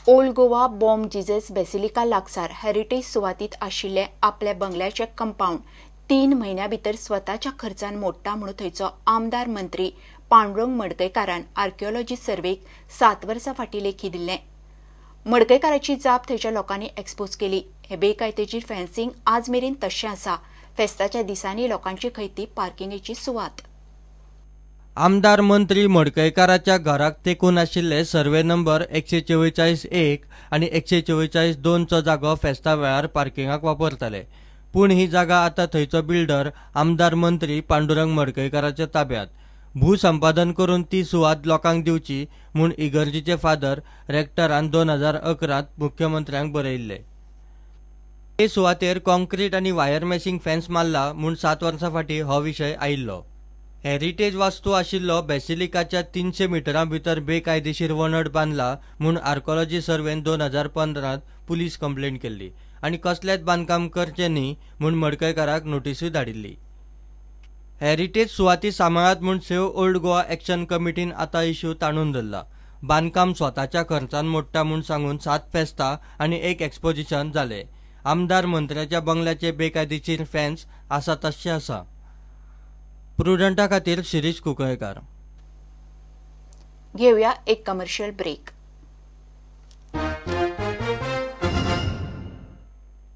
Old Goa Bom Jesus basilica लागसार heritage सुवातीत आशिल्ले आपल्या बंगल्याचे कंपाऊंड 3 म्हयन्या भितर स्वताच्या खर्चान मोडटा म्हणून थंयचो आमदार मंत्री पांडुरंग मडकयकारान आर्किओलॉजी सर्वेक 7 वर्सां फाटीं लेखी दिल्लें. मडकयकाराची जाप थंयच्या लोकांनी एक्सपोज केली. हे बेकायदेशीर फेन्सिंग आज मेरेन तशें आसा. फेस्ताच्या दिसांनी लोकांची खंय ती पार्किंगेची सुवात. आमदार मंत्री मडकयकाराच्या घराक तेकून आशिल्ले सर्वे नंबर 144(1) आनी 144(2) जागो फेस्ता वेळार पार्किंगाक वापरताले. पूण ही जागा आतां थंयचो बिल्डर आमदार मंत्री पांडुरंग मडकयकाराच्या ताब्यात. भूसंपादन करून ती सुवात लोकांक दिवची म्हूण इगर्जीचे फादर रेक्टरान 2011 मुख्यमंत्र्यांक बरयिल्ले. हे सुवातेर कॉन्क्रीट आनी वायर मॅशिंग फेन्स मारला म्हूण 7 वर्सां फाटीं हो विशय आयिल्लो. हेरिटेज वास्तू आशिल्लो बेसिलिकाच्या 300 मिटरां भितर बेकायदेशीर वणट बांदला म्हूण आर्कोलॉजी सर्वेन 2015 पुलीस कंप्लेंट केल्ली आनी कसलेंच बांदकाम करचें न्ही म्हूण मडकयकाराक नोटिसूय धाडिल्ली. हेरिटेज सुवाती सांबाळात म्हूण सेव्ह ओल्ड गोवा एक्शन कमिटीन आतां इश्यू ताणून धरला. बांदकाम स्वताच्या खर्चान मोडटा म्हूण सांगून 7 फेस्तां आनी 1 एक्सपोजिशन जालें. आमदार मंत्र्याच्या बंगल्याचे बेकायदेशीर फेन्स आसा तशें आसा. प्रुडंटा खातीर शिरीष कुंकळकार. घेऊया एक कमर्शियल ब्रेक.